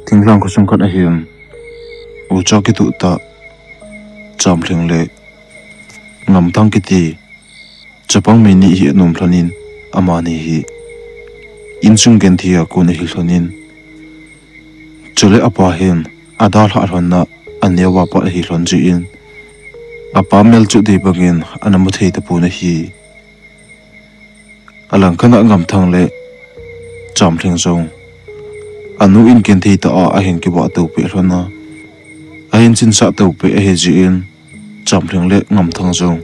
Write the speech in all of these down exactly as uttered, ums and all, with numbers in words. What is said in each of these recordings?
Thinglhang khosung khat ahin, ucha kituh tah Chamlhing le Ngamthang kiti chapang mi ni hi ana um lhonin, amani hi insung genthei a kon ahi lhonin, chule apa hin adalhah lhonna aneo a pat ahi lhon jeh in, apa mel chu dei bangin ana mu thei tapon ahi. Alangkhat a Ngamthang le Chamlhing jong anu in genthei tah a ahin kivah to peh lhon a, ahin chinsah to peh ahi jeh in, Chamlhing le Ngamthang jong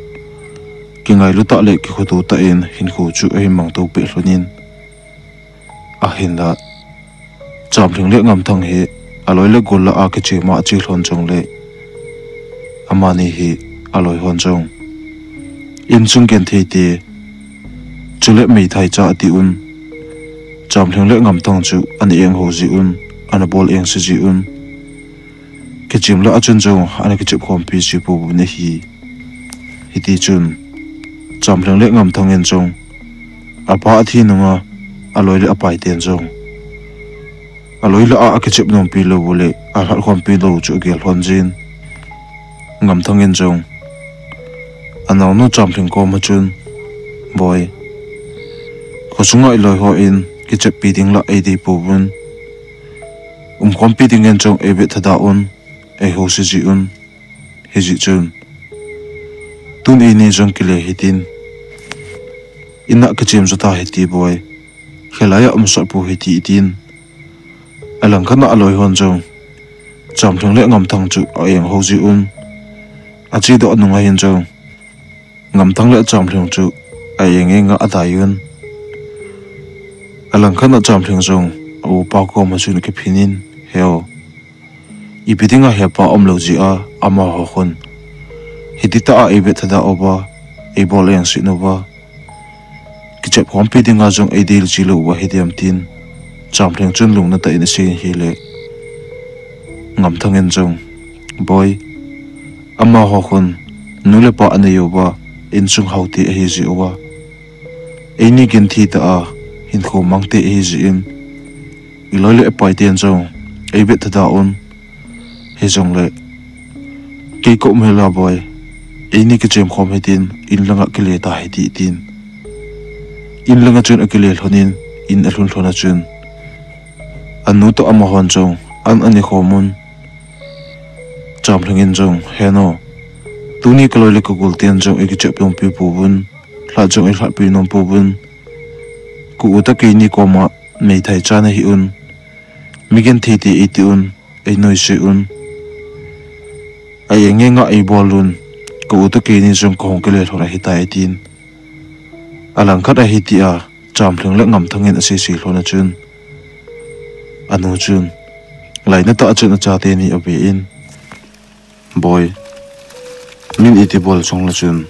kingailu tah le kikhoto tah in hinkho chu ahin mang to peh lhonin, ahinla Chamlhing le Ngamthang hi aloi le gol lah a kichem a ache lhon jongle, amani hi aloi hon jong insung genthei te, chule meithai cha ati un, Chamlhing le Ngamthang chu ana eng ho jeh un, ana bol engse jeh un, kichem lah a chun jong ana kichep khompi ji pouvin ahi. Hiti chun Chamlhing le Ngamthang in jong apa athi nunga aloi le apai ten jong aloi lah a akichep nompi lou u le alhat khompi lou u chu agel lhon jin, Ngamthang in jong anaonu Chamlhing koma chun, Boi, khosunga iloi hon kicheppi ding lah eidei pouvin, umkhompi dingin jong eivet thada un, eihouse ji un. Hijeh chun tun eini jong kile hitin, ina kichem jo ta hite Boi, khelai a umsah pou hite, tin. Alangkhat a aloi hon jong Chamlhing le Ngamthang chu a-eng ho ji un, achedoh nunga hin jong Ngamthang le Chamlhing chu a-eng enga adai un. Alangkhat a Chamlhing jong a-upa koma chun akiphin in, Heo, ipi dinga hepa umlou jeh a amaho khun hiti tah a eivet thada uva, eibol engse uva, kichep khompi dinga jong eidei ji lou u ahi dem, tin Chamlhing chun lungna tah in asei in ahile, Ngamthang in jong, Boi, amaho khun nu le pa anei uva, insung hao te ahi ji uva, eini genthei tah a hinkho mang te ahi jeh in, iloi le ipai ten jong eivet thada un. Hijongle kei ka um hela Boi, eini kichem khom hitin, in langa kile ta hite, tin. In langa chun akile lhonin, in alhun lhon a chun anu toh amahon jong an ane khom un. Chamlhing in jong, Heno, tuni kaloi le kagol ten jong eikichep nompi pouvin, lhat jong eilhatpi nom pouvin, ka u toh keini koma meithai cha nahi un, mi genthei te eiti un, einoise un, a-eng enga eibol un, ka u toh keini jong kahung kile lhon ahitai, tin. Alangkhat a hitia Chamlhing le Ngamthang in aseisei lhon a chun, anu chun lainat tah a chun achate ni ave in, Boi, min iti bol jongle chun,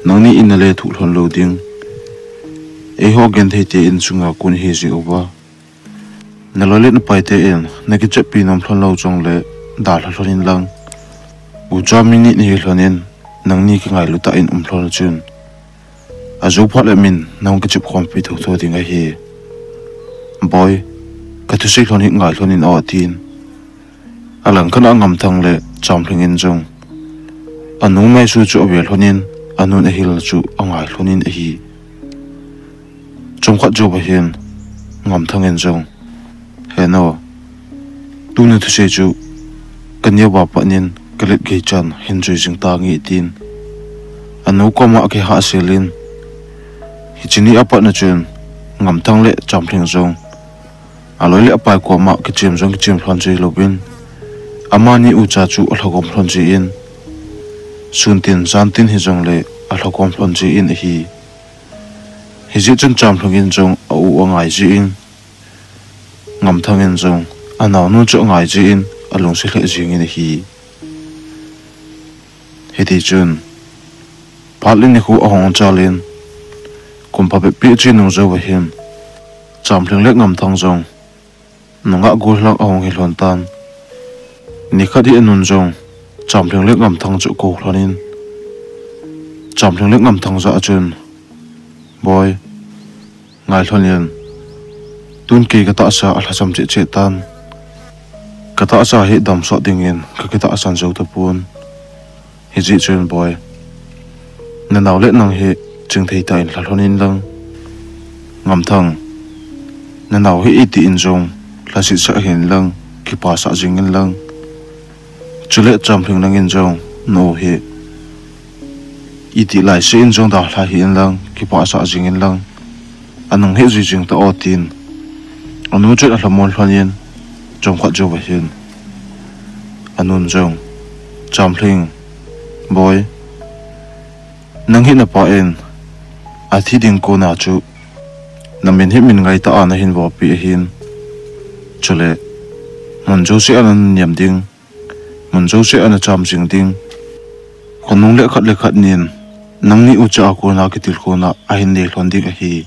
nangni in nale thuh lhon lou ding, eiho genthei te insunga kon hi ji uva, naloi le napai ten nakicheppi nom lhon lou jongle dalha lhon in lang, ucha mi ni nahi lhonin, nangni kingailu tah in um lhon a chun, ajou phat le min nahung kichep khompi thotho ding ahi. Boi, kathusei lhon hi ngai lhon in o, tin. Alangkhat a Ngamthang le Chamlhing in jong anu maisu chu ave lhonin, anun ahil chu angai lhonin ahi. Chomkhat jouva hin Ngamthang in jong, Heno, tuni thusei chu kaneo a pat in kalet gei chan hin jui jing tange, tin anu koma akihahsel in, hiche ni a pat a chun Ngamthang le Chamlhing jong aloi le apai koma kichem jong kichem lhon ji louvin, amani ucha chu alhagom lhon jin, sun tin jan tin hijongle alhagom lhon jin ahi. Hijeh chun Chamlhing in jong a-u angai jin, Ngamthang in jong anaonu chu angai jin, alungset lheh jengin ahi. Hiti chun phat le nikho ahung chal in, kum phabep pi ache nung jouva hin Chamlhing le Ngamthang jong nungah gollhang ahung hi lhon tan. Nikhat hi anun jong Chamlhing le Ngamthang chu akou lhonin, Chamlhing le Ngamthang jah a chun, Boi, ngai lhon in, tun kei katahsa alhasam cheh cheh tan. Ka tahsa hi damsah dingin ka kitahsan jou tapon. Hijeh chun Boi, na nao le nang hi chingthei tah in lha lhon in lang. Ngamthang, na nao hi iti in jong lhasit sah hih in lang, kipah sah jing in lang. Chule Chamlhing nangin jong na u hi iti lai seh in jong dalha hih in lang, kipah sah jing in lang. Anung hi jui jing ta o, tin anu chun alhamon lhon in, chomkhat jouva hin anun jong, Chamlhing, Boi, nang hi na pa in athi ding kona chu na min hi min ngai tah a na hin vopi ahin. Chule mun jouse a na niam ding, mun jouse a na cham jing ding, khonung le khat le khat nin nangni ucha a kona kitilkhouna ahin nei lhon ding ahi.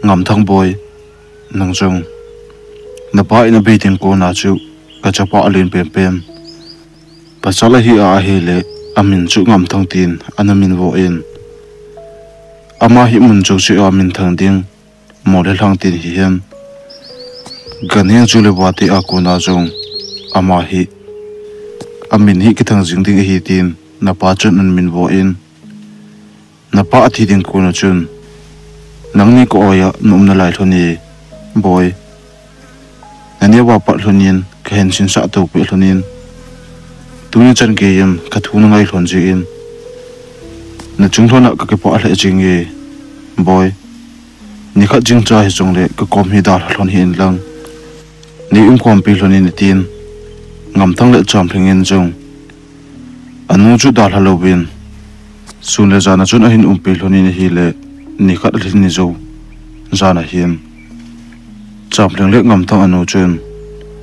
Ngamthang Boi, nang jong na pa in abei ding kona chu ka chapa alen penpen, pasal ahi a ahile amin chu Ngamthang tin ana min vo in, ama hi mun jouse a min thang ding, mo le lhang tin hihen, ganhing chule vate a kona jong ama hi amin hi kithang jing ding ahi, tin na pa chun ana min vo in, na pa athi ding kona chun nangni ka oi a na um nalai lhon e, Boi. Na neo a pat lhon in ka hin sinsah to peh lhon in, tuni chan gei in ka thu na ngai lhon jeh in na chung lhon a ka kipah lheh jing e, Boi. Nikhat jingcha hijongle ka kom hi dalha lhon hih in lang, nei umkhompi lhon in, atin Ngamthang le Chamlhing in jong anu chu dalha louvin, sun le jan a chun ahin umpi lhon in ahile, nikhat alhin ni jou jan ahin Chamlhing le Ngamthang anu chun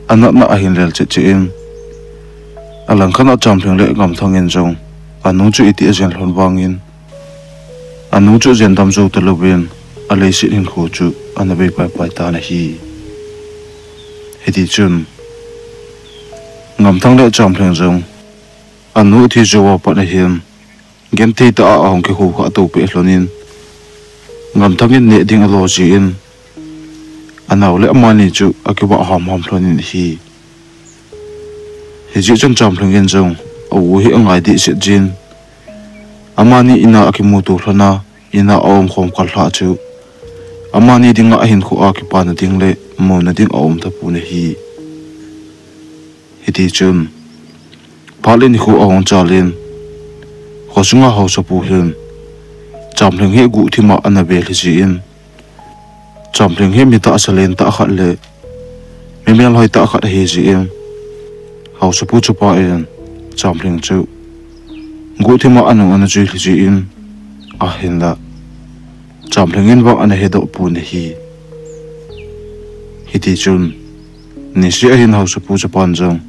anatna ahin lel chetcheh in, alangkhat a Chamlhing le Ngamthang in jong anu chu iti ajen lhon vangin, anu chu ajen dam jou talouvin, aleiset hinkho chu ana vei paipai tan ahi. Hitichun Ngamthang le Chamlhing jong anu thi jou a pat ahin, genthei tah a ahung kikhukhah to peh lhon in, Ngamthang in neh ding alo jeh in, anao le amani chu akivah hamham lhon in ahi. Hijeh chun Chamlhing in jong a u hi angai dehset jin, amani in a akimuto lhon a, in a aumkhom kal lhah chu amani dinga ahinkho a kipana ding le mona ding aum tapon ahi. Hitichun phat le nikho ahung chal in, khosunga haosapu hin Chamlhing hi guhthim a ana vel hijeh in, Chamlhing hi mi tahsa lentah khat le mi melhoi tah khat ahijeh in, haosapu chapa in Chamlhing chu guhthim a anung ana jui hijeh in, ahinla Chamlhing in vang ana hedoh pon ahi. Hitichun niseh ahin haosapu chapan jong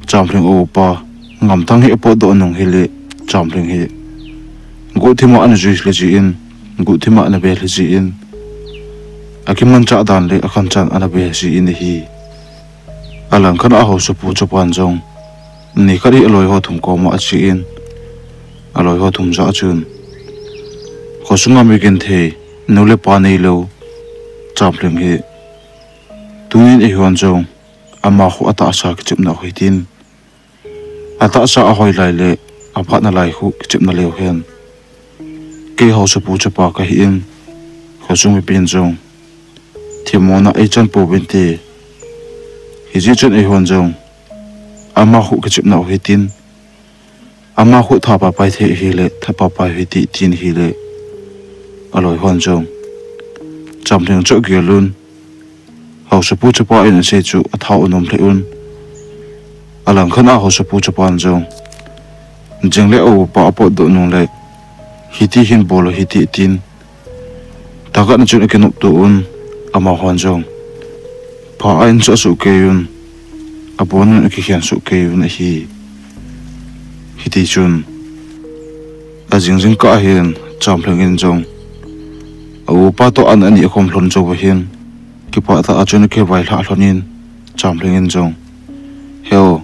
Chamlhing upa Ngamthang hi apotdoh nung hile, Chamlhing hi guhthim a ana jui hijeh in, guhthim a ana vel hijeh in, akimanchah dan le akhanchan ana ve jeh in ahi. Alangkhat a haosapu chapan jong nikhat hi aloiho thum koma ache in, aloiho thum jah a chun, khosunga mi genthei nu le pa neilou Chamlhing hi tunin eihon jong ama khu atahsa kichepna u hitin, atahsa ahoi lai le aphatna lai khu kichepna leu hen, kei haosapu chapa kahi in, khosung mipin jong themmona eichan pouvinte. Hijeh chun eihon jong ama khu kichepna u hitin, ama khu tha paipai thei hile tha paipai u hite, tin ahile, aloihon jong Chamlhing chu agel un, haosapu chapa in asei chu athau anom lheh un. Alangkhat a haosapu chapan jong jingle a upa apotdoh nung le, hiti hin bol u hite, tin thagatna chun akinopto un. Amahon jong pha a insah soh kei un, abon un akikhen soh kei un ahi. Hitichun ajing jingkah hin Chamlhing in jong a upa toh an ani akhom lhon jouva hin, kipah tah a chun akivailhah lhon in, Chamlhing in jong, Heo,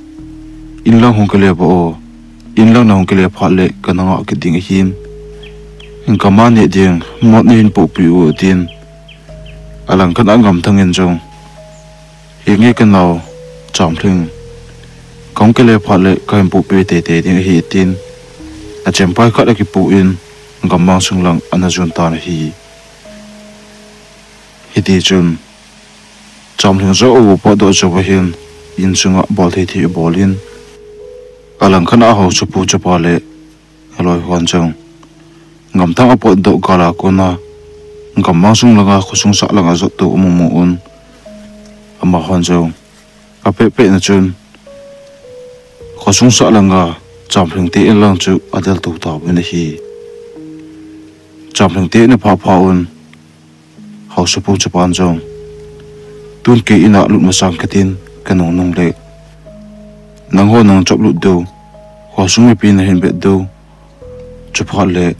inlang hung kile vo o, inlang nahung kile phat le kana ngah kit ding ahin, gam a neh ding mot nahin pohpeh u, atin. Alangkhat a Ngamthang in jong, Henge kanao, Chamlheng, kahung kile phat le kahin poh peh teitei ding ahi, tin achempai khat akipoh in, gammang sung lang ana jon tan ahi. Hitichun, Chamlheng jong avu potdoh jou va hin, insunga bol thei thei abol in, alangkhat a Haosapu chapa le aloi hon jong gamthang apotdoh gal a kona, gammang sung langa khosung sah langa jotto amu mu un, amahon jong apeh peh na chun, khosung sah langa Chamlheng te in lang chu adel to tauvin ahi. Chamlheng te in aphah phah un, Haosapu chapan jong, tun kei in a lut masang katin, kanung nung le nangho nang chop lut diu, khosung mipi nahin vet diu, chuphat le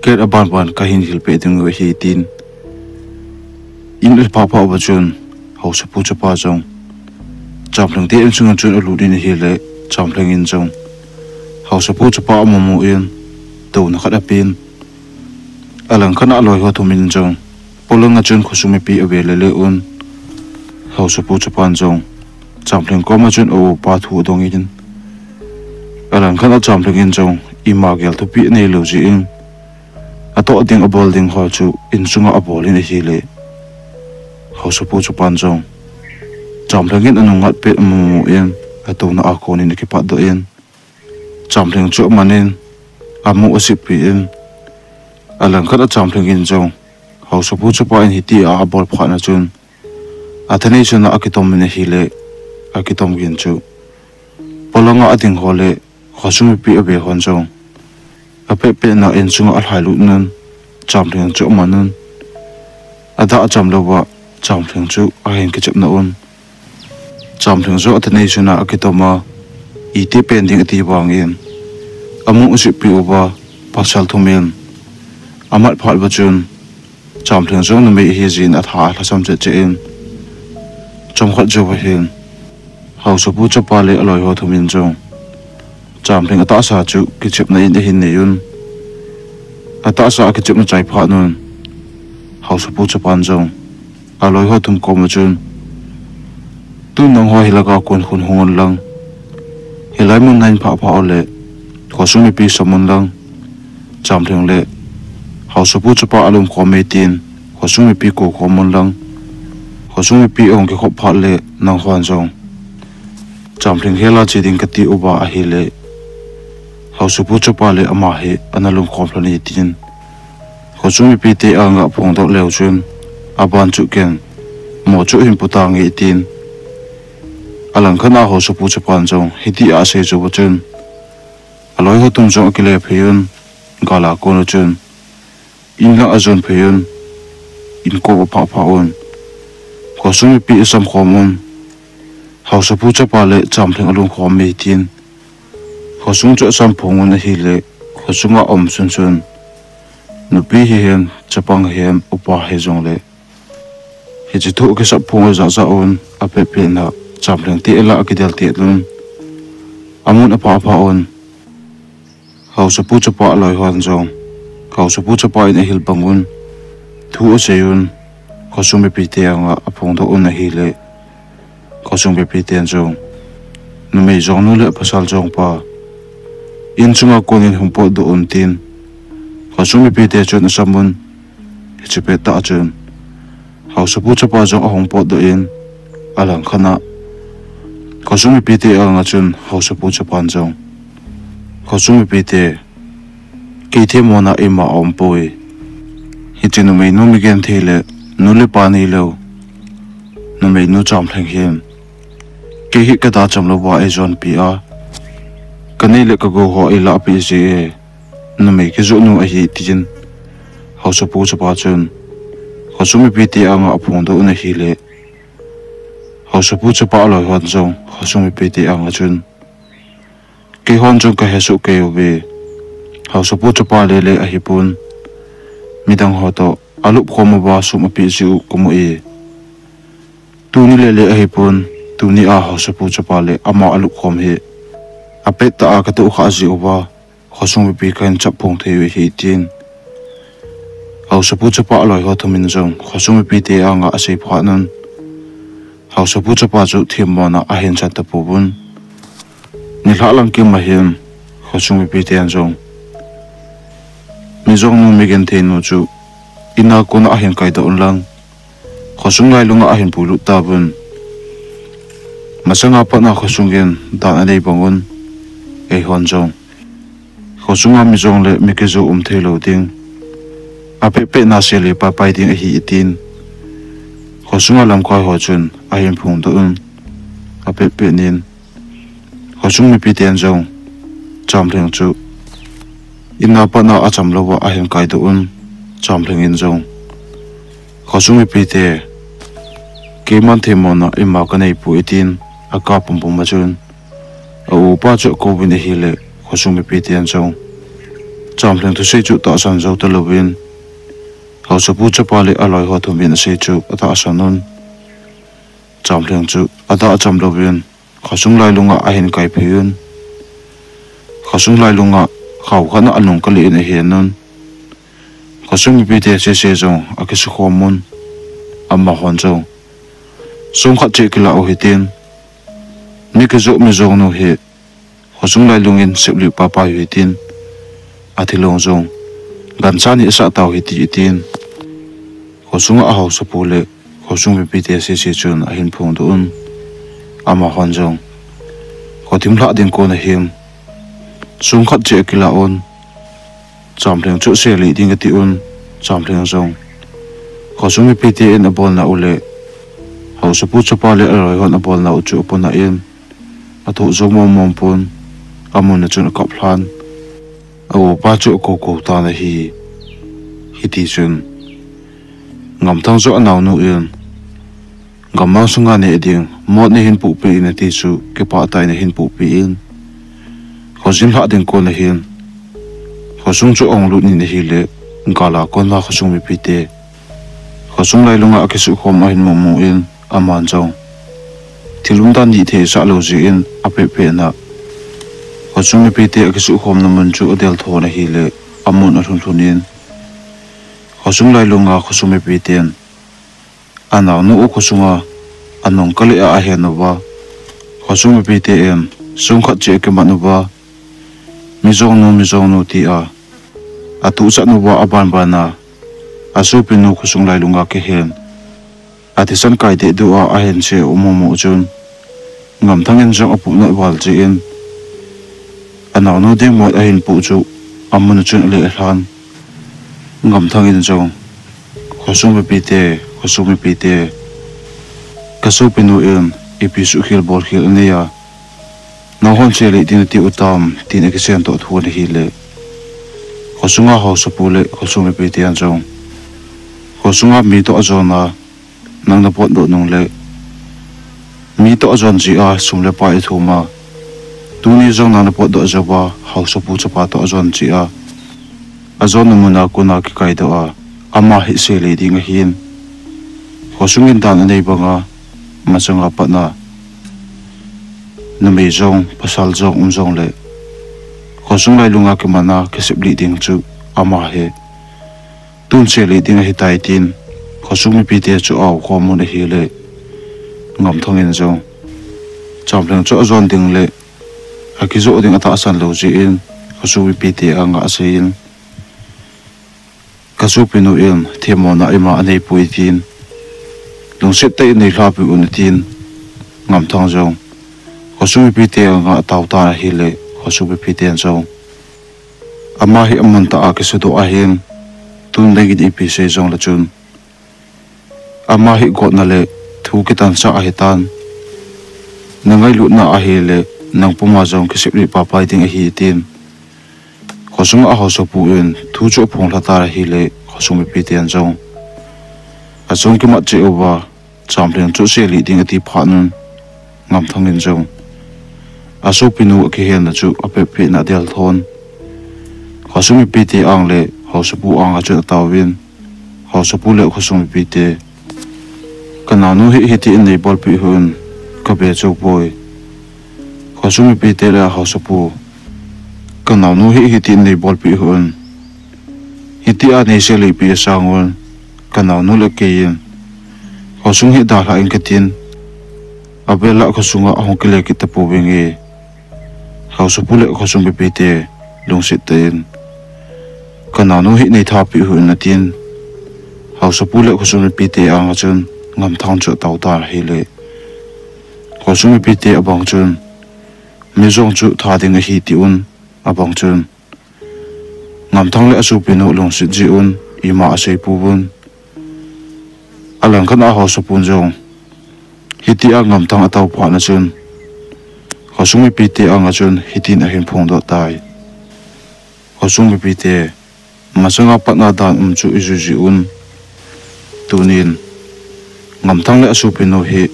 gate aban ban kahin hil peh ding u ahi, tin in aphah phah uva chun, Haosapu chapa jong Chamlheng te insunga chun alut in ahile, Chamlheng in jong Haosapu chapa amu mu in, touna khat apen, alangkhat a aloi ho thum in jong polanga chun khosung mipi ave le le un, Haosapu chapan jong Chamlheng koma chun aupa thu adong in, alangkhat a Chamlheng in jong ima gel thupi anei lou jeh in, atoh ding abol ding ho chu insunga abol in ahile, Haosapu chapan jong Chamlheng in anung ngat pet amu mu in, atouna a kon in akipatdoh in, Chamlheng chu aman in, amu asihpi in, alangkhat a Chamlheng in jong Haosapu chapa in hitia abol phat na chun, athanei suna akitom in ahile, akitom gin chu polanga ading ho le khosung mipi ave hon jong apeh peh na insunga alhai lut un, Chamlheng chu aman un, adah acham louva Chamlheng chu ahin kichep na un, Chamlheng jong athanei suna akitom a, iti pen ding ati vangin, amu asihpi uva pasal thum in amat phat uva chun, Chamlheng jong numei ahi jeh in atha alhasam chet chet in, chomkhat jou va hin, Haosapu chapa le aloi ho thum in jong Chamlheng atahsa chu kichepna in ahin nei un, atahsa akichepna chai phat un, Haosapu chapan jong aloi ho thum koma chun, tun nangho hilaka kon khun hung un lang, hilai mun nahin phah phah u le, khosung mipi sam un lang, Chamlheng le Haosapu chapa alum khom e, tin khosung mipi kou khom un lang, khosung mipi ahung kikhop phat le nanghon jong Chamlheng hela che ding kati uva ahile, Haosapu chapa le ama hi ana lum khom lhon e, tin khosung mipi te anga aphongdoh leu chun, aban chu ken mo chu hin pu tange, tin alangkhat a Haosapu chapan jong hitia asei jou va chun, aloi ho thum jong akile phei un, gal a kon u chun in lang ajon phei un, in koma aphah phah un, khosung mipi asam khom un, Haosapu chapa le Chamlheng alum khom e, tin khosung chu asam phong un ahile, khosunga um sun sun, nupi hihen, chapang hihen, upa hijongle, hiche thu kisap phong u jat jat un, apeh peh na Chamlheng te lah a akidel tet un, amun aphah phah un, Haosapu chapa aloi hon jong Haosapu chapa in ahil bang un, thu asei un, khosung mipi te anga aphongdoh un ahile, khosung mipi ten jong, numei jong nu le pasal jong pa, insunga kon in hung potdoh un, tin khosung mipi te chun asam un, hiche pettah chun Haosapu chapa jong ahung potdoh in, alangkhat a khosung mipi te anga chun Haosapu chapan jong, khosung mipi te, kei themmona ima aumpoi, hiche numei nu mi genthei le nu le pa neilou numei nu Chamlheng hin kei hi kada cham louva eijonpi a, kanei le kagou ho eilahpeh jeh e, numei kijoh nu ahi, tin Haosapu chapa chun khosung mipi te anga aphongdoh un ahile, Haosapu chapa aloi hon jong khosung mipi te anga chun, keihon jong kahesoh kei uve, Haosapu chapa lele ahipon, midang ho toh alup khom uva sum apeh jeh u kamu e, tuni lele ahipon, tuni a Haosapu chapa le ama alup khom hi apettah a katoh khah jeh uva khosung mipi kahin chap phong thei u ahi, tin Haosapu chapa aloi ho thum in jong khosung mipi te anga asei phat un, Haosapu chapa chu themmona ahin chan tapouvin. Nilhah lang kim ahin, khosung mipiten jong, mijong nu mi genthei nu chu in a kona ahin kaidoh un lang, khosung lailunga ahin puilut tauvin. Masanga patna khosung in dan anei bang un, eihon jong khosunga mijong le mi kijo um thei lou ding, apehpeh na seli papai ding ahi itin, khosunga lamkai ho chun ahin phongdoh un. Apehpeh nin, khosung mipiten jong Chamlheng chu in a patna acham louva ahin kaidoh un. Chamlheng in jong, khosung mipite, keiman themmona ima kanei poi itin, aka pumpum a chun, a upa chu akouvin ahile, khosung mipiten jong Chamlheng thusei chu tahsan jou talouvin, Haosapu chapa le aloi ho thum in asei chu atahsan un. Chamlheng chu adah acham louvin, khosung lailunga ahin kaiphei un. Khosung lailunga khao khat na anung kah in ahen un. Khosung mipite sese jong akisukhom un. Amahon jong, song khat cheh kilah u hitin, mi kijoh mijong nu hi khosung lailungin seplih papai u hitin, athilong jong gancha ni asah tau hite itin, khosunga ahaosapu le khosung mipite sese chun ahin phongdoh un. Amahon jong, khothim lhah ding kon ahin, song khat cheh akilah un. Chamlheng chu seli ding ati un. Chamlheng jong, khosung mipite in abolna u le haosapu chapa le aloi hon abolna u chu apona in, athoh jou mongmong pon, amun a chun akap lhan. A upa chu akoukou tan ahi. Hitichun, Ngamthang chu anaonu in, gammang sunga neh ding mot nahin pohpeh in ati chu kipah tah in ahin pohpeh in, khojin lhah ding kon ahin, khosung chu ahung lut in ahile, gal a kona khosung mipite khosung lailunga akisukhom ahin mongmong in, aman jong thil umdan dih thei asah lou jeh in apehpeh na, khosung mipite akisukhomna mun chu adel thon ahile, amun alhun lhun in, khosung lailunga khosung mipiten anaonu u khosunga anung kah a ahen uva, khosung mipite in song khat cheh akiman uva, mijong nu, mijong nu tia atuhsah uva, aban ban a asopinu khosung lailunga kihen, athisan kai dehduh a ahin che u mongmong chun, Ngamthang in jong apuhnat val jeh in, anaonu ding mot ahin poh chu amun a chun aleh lhan. Ngamthang in jong, khosung mipite, khosung mipite, kasopinu in ipi suhkhel bolkhel anei a, nanghon seli ding nati u tam, tin akisem toh thon ahile, khosunga haosapu le khosung mipiten jong, khosunga mi toh ajona, nang napotdoh nung le, mi toh ajon jeh a sum le pai ithum a, tuni jong nang napotdoh jouva haosapu chapa toh ajon jeh a, ajonna mun a kona kikaidoh a, ama hi seli ding ahin, khosung in dan anei banga, masanga patna numei jong pasal jong um jongle, khosung lailunga kimana kiseplih ding chu ama hi tun seli ding ahitai tin, khosung mipite chu aokhom un ahile, Ngamthang in jong, Chamlheng chu ajon ding le akijoh ding atahsan lou jeh in, khosung mipite anga asei in, kasopinu in themmona ima anei poi tin, lungset tah in neilhahpeh un atin, Ngamthang jong khosung mipite anga atao tan ahile, khosung mipiten jong, ama hi amun tah a kisudoh ahin, tun nangin ipi sei jongle chun, ama hi gotna le thu kitansah ahitan, nangailutna ahile, nang puma jong kiseplih papai ding ahi tin, khosunga haosapu in thu chu aphonglha tan ahile, khosung mipiten jong achung kimat cheh uva, Chamlheng chu seli ding ati phat un, Ngamthang in jong asopinu akihenna chu apehpeh na adel thon, khosung mipite ang le haosapu anga chun ataovin, haosapu le khosung mipite, kanaonu hi hitin neibolpeh hih un, kabe chou poi. Khosung mipite le haosapu, kanaonu hi hitin neibolpeh hih un, hitia neiselipeh asangun, kanaonu le keiyin khosung hi dalhah in katin, Avel a khosunga ahung kile kit tapouvenge. Haosapu le khosung mipite lungset tah in, "Ka naonu hi neithapi hih un," atin. Haosapu le khosung mipite anga chun Ngamthang chu atao tan ahile, khosung mipite abang chun, "Mijong chu tha ding ahi," atiuvin, abang chun Ngamthang le asopinu lungset jeh un ima asei pouvin. Alangkhat a haosapun jong hitia Ngamthang atao phat na chun, khosung mipite anga chun hitin ahin phongdoh tai. Khosung mipite, masanga pat a dan um chu ijui jui un. Tunin Ngamthang le asopinu hi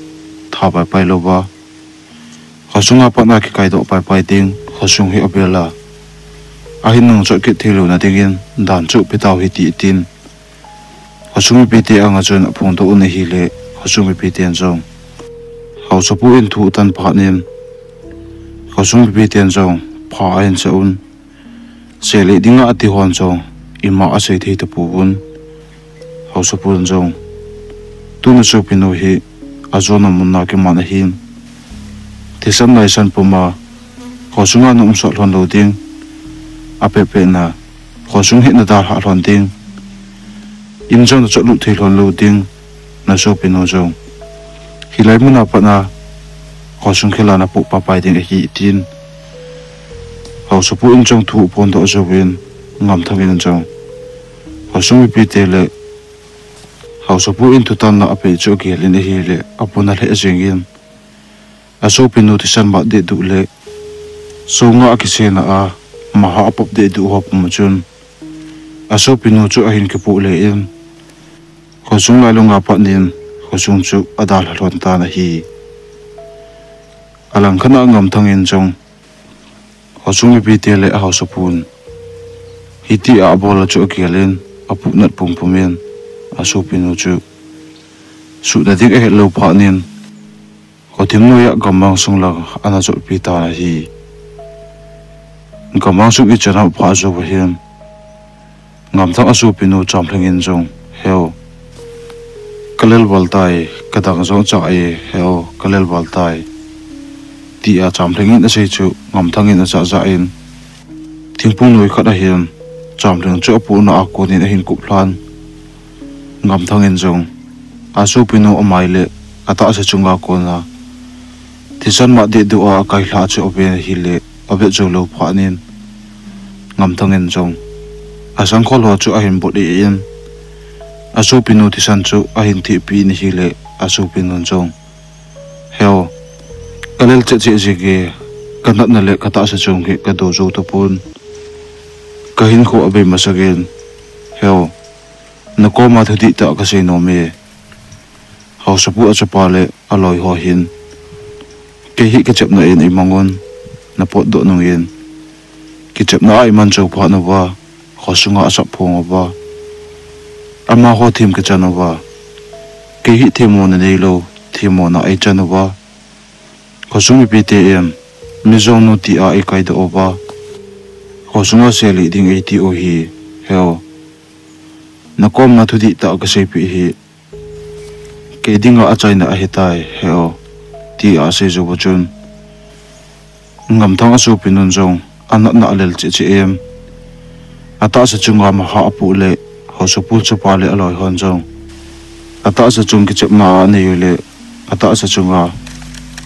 tha paipai louva, khosunga pat a kikaidoh paipai ding, khosung hi avel a ahin nungchot kit thei louna dingin dan chu pe tau hite, atin. Khosung mipite anga chun aphongdoh un ahile, khosung mipiten jong haosapu in thu atan phat in, khosung mipiten jong pha ahin sa un. Seli dinga ati hon jong ima asei thei tapouvin. Haosapun jong, "Tuna sopinu hi ajona mun a kiman ahin, thisan naisan puma khosunga na um sot lhon lou ding, apehpeh na khosung hi na dalhah lhon ding, in jong na chotlut thei lhon lou ding, na sopinu jong hilai mun a pat a khosung khel a na poh paipai ding ahi," atin. Haosapu in jong thu aphongdoh jouvin, Ngamthang in jong khosung mipite le haosapu in thutanna apeh chu agel in ahile, apuna lheh jengin, asopinu thisan mat dehduh le songa akisena a maha apop dehduh ho puma chun asopinu chu ahin kipoh le in, khosung lailunga pat in khosung chu adalha lhon tan ahi. Alangkhat a Ngamthang in jong khosung mipite le ahaosapun hitia abol a chu agel in, apuhnat pumpumin asopinu chu suhna ding ahet lou phat in, khothim noiya gammang sung lang ana jotpi tan ahi. Gammang sung ichan a aphah jouva hin, Ngamthang asopinu Chamlheng in jong, "Heo, ka lel val tai, ka dang jong chang e, heo, ka lel val tai," tia Chamlheng in asei chu Ngamthang in ajahjah in, thingphung noi khat ahin Chamlheng chu apohna a konin ahin kuplhan. Ngamthang in jong asopinu amai le atahsa chunga kona thisan mat dehduh a akailhah chu aven ahile, avet jou lou phat in, Ngamthang in jong asangkhol ho chu ahin bot in, asopinu thisan chu ahin thehpeh in ahile, asopinun jong, "Heo, ka lel cheh cheh jenge, ka natna le ka tahsa chung hi ka do jou tapon, ka hinkho abei masangin, heo, na koma thu dihtah kasei nom e. Haosapu achapa le aloi ho hin kei hi kichepna in eimangun, na potdoh nungin, kichepna a eimanchah phat uva, khosunga asap phong uva, amaho them kichan uva, kei hi themmona neilou, themmona eichan uva, khosung mipite in mijong nu tia eikaidoh uva, khosunga seli ding eiti u hi, heo, na koma thu dihtah kaseipeh hi kei dinga achaina ahitai, heo," tia asei jouva chun, Ngamthang asopinun jong anatna alel cheh cheh in, atahsa chunga maha apoh le, haosapu chapa le aloi hon jong atahsa chung kichepna anei u le, atahsa chunga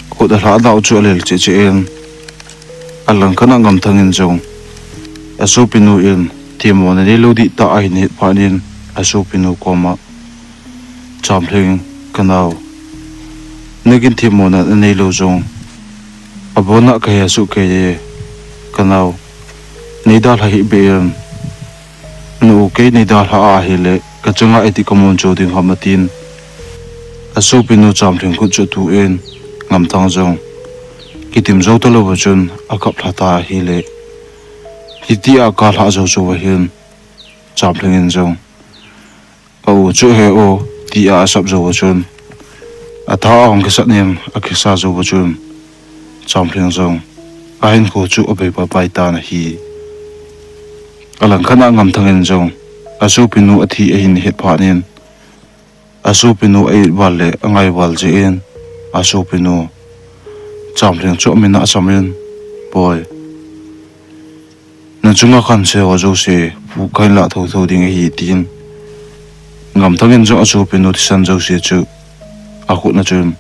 khut alhahna u chu alel cheh cheh in, alangkhat a Ngamthang in jong asopinu in themmona neilou dihtah ahin het phat in, asopinu koma, "Chamlheng, ka nao, nangin themmona naneilou jong abona kahe suh kei e, ka nao, neidalha hih beh in, nu, kei neidalha ahile kachunga iti kamun chou ding ham," atin, asopinu Chamlheng khut chu atuh in, Ngamthang jong kitim jou talouva chun akap lha tan ahile, hitia akap lhah jou jouva hin, Chamlheng in jong, "A u chu he u," tia asap jouva chun, atha ahung kisat in akisa jouva chun, Chamlheng jong ahinkho chu abei paipai tan ahi. Alangkhat a Ngamthang in jong asopinu athi ahin het phat in, asopinu a-it val le angai val jeh in, asopinu Chamlheng chu amin a asamin, Boi, nachunga khanse ho jouse phu kahin lah thotho ding ahi, tin Ngamthang in jong asopinu thisan jouse chu akhut na chun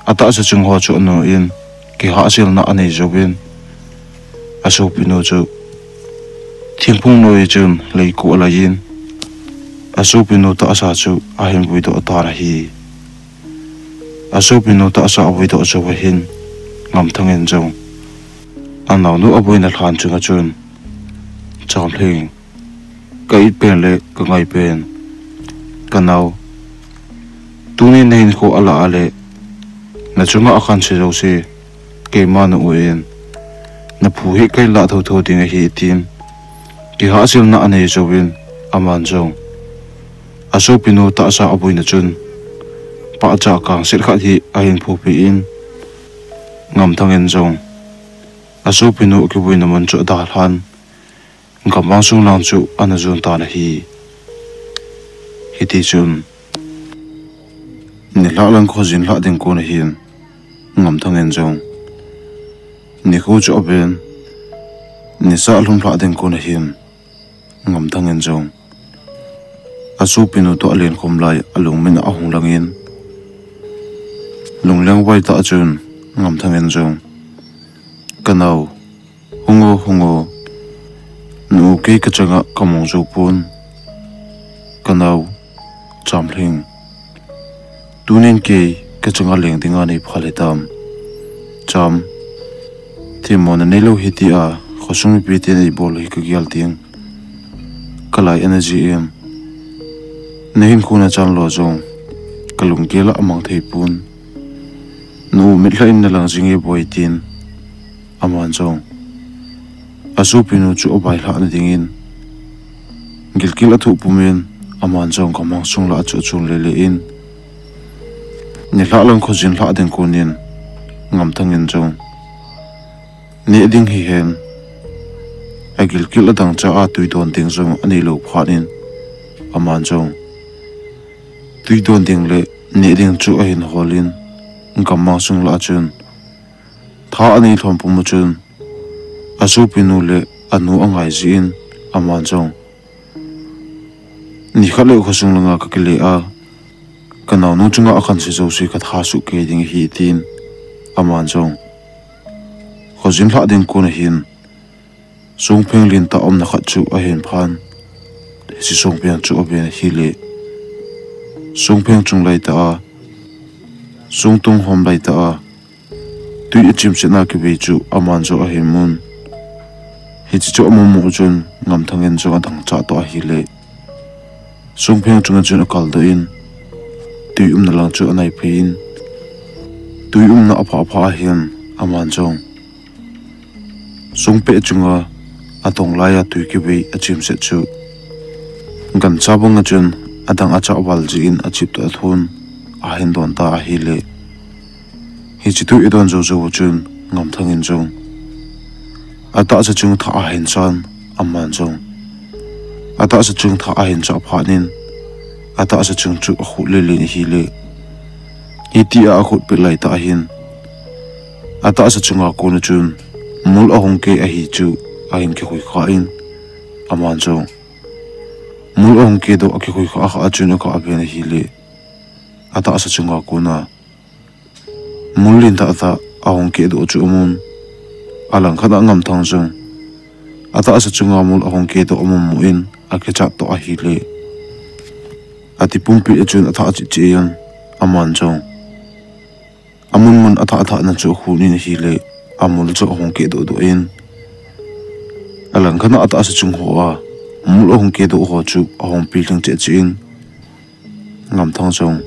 atahsa chung ho chu anu in kihahselna anei jouvin, asopinu chu thingphung noi chun leiko alaiyin asopinu tahsa chu ahin vuidoh tan ahi. Asopinu tahsa avuidoh jou ahin, Ngamthang in jong anaonu abuina lhan chunga chun, Chamlheng, ka it pen le ka ngai pen, kanao, tunin nahinkho alah a le nachunga akhanse jouse keima na u in naphu hi kahin lah thotho ding ahi, tin kihahselna anei jouvin, aman jong asopinu tahsa abuina chun pahcha kangset khat hi ahin phupi in, Ngamthang in jong asopinu kivuina mun chu adalhan, gamvang sung lang chu ana jon tan ahi. Hitichun nilhah lang khojin lhah ding kon ahin, Ngamthang in jong nikho chu aven, nisa lhum lhah ding kon ahin, Ngamthang in jong asopinu toh alenkhom lai alungmin ahung langin, lungleng vai tah chun Ngamthang in jong, Kanao, hung o, hung o, nu, kei kachanga kamong jou pon, kanao, Chamlheng, tunin kei kachanga leng dinga nei phal hitam? Cham, themmona neilou hitia khosung mipiten eibol hi kagel ding, kalai ana jin, nahinkho nachan lo jong kalunggel a amang thei pon, nu, mitlha in nalang jinge Boi, tin aman jong asopinu chu availhah na dingin gilkel athoh pumin, aman jong gamvang sung lah chu achun lele in, nilhah lang khojin lhah ding konin Ngamthang in jong neh ding hihen agilkel adangcha a twi don ding jong aneilou phat in, aman jong twi don ding le neh ding chu ahin holin, gamvang sung lah chun tha anei lhom pum a chun asopinu le anu angai jin, aman jong, Nikhat le khosung langa kakile a, kanaonu chunga akhanse jouse katha suh kei ding ahi, tin aman jong khojin lhah ding kon ahin, songpheng lentah umna khat chu ahin phan. Hiche songpheng chu aven ahile, songpheng chung laitah a, songtong hom laitah a, twi achimsetna kivei chu aman jong ahin mun. Hiche chu amu mu chun Ngamthang in jong adangcha toh ahile, songpheng chunga chun akaldoh in, twi umna lang chu anaiphei in, twi umna aphah phah ahin, aman jong songpeh chunga adong laiya twi kivei achimset chu gancha banga chun adang achah val jeh in achip toh athon ahin don ta ahile, hiche twi adon jou jou chun Ngamthang in jong atahsa chung thah ahin chan, aman jong atahsa chung thah ahin chah phat in, atahsa chung chu akhut lele in ahile, hitia akhut pet laitah hin atahsa chunga kona chun mul ahung keh ahi chu ahin kikhui kha in, aman jong mul ahung kehdoh akikhui kha kha a chun aga ven ahile, atahsa chunga kona mul lentah tah ahung kehdoh chu amun. Alangkhat a Ngamthang jong atahsa chunga mul ahung kehdoh amu mu in akichat toh ahile, ati pumpi a chun athah cheh cheh in, aman jong amun mun athah athahna chu akhut in ahile, amul chu ahung kehdoh doh in, alangkhat a atahsa chung hoa mul ahung kehdoh ho chu ahung pilhing cheh cheh in, Ngamthang jong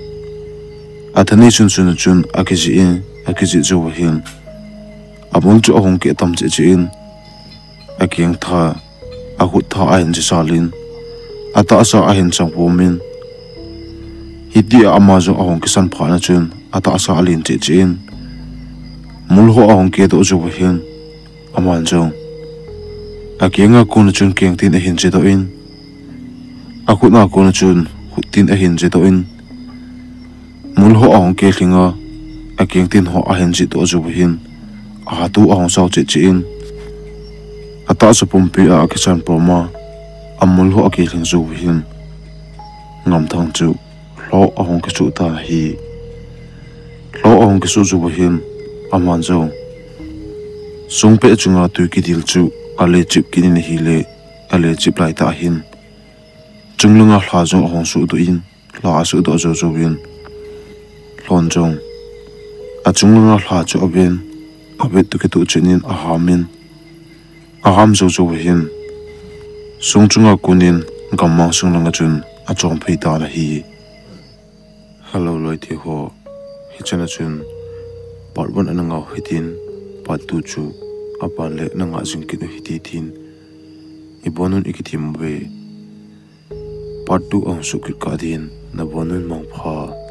athanei chun chun chun akijih in, akijih jou ahin, amul chu ahung keh tam cheh cheh in, akeng tha, akhut tha ahin jisal in, atahsa ahin chang pum in, hitia ama jong ahung kisan phat na chun atahsa alen cheh cheh in, mul ho ahung kehdoh jou ahin, aman jong akenga kona chun kengtin ahin jedoh in, akhutna kona chun khuttin ahin jedoh in, mul ho ahung keh lhinga, akeng tin ho ahin jih doh jou hin, ahatu ahung sao cheh cheh in, atahsa pumpi a akichan pom a, amul ho akilhing jou hin, Ngamthang chu lhoh ahung kisuh tan ahi. Lhoh ahung kisuh jou hin, aman jong sungpeh chunga tui kidil chu ale chip kit in ahile, ale chip laitah hin, chunglanga lha jong ahung suhdoh in, lha asuhdoh jou jou in, lhon jong achunglanga lha chu aven, avet toh kitoh chet in aham in, aham jou jou hin, sung chunga kon in gammang sung langa chun achom phei tan ahi. Hello loite ho, hichena chun part one ana ngah u hitin, part two chu aban le nangah jing kit u hite tin ibonun ikitemu ve. Part two ahung suh kit kah din nabonun mangpha.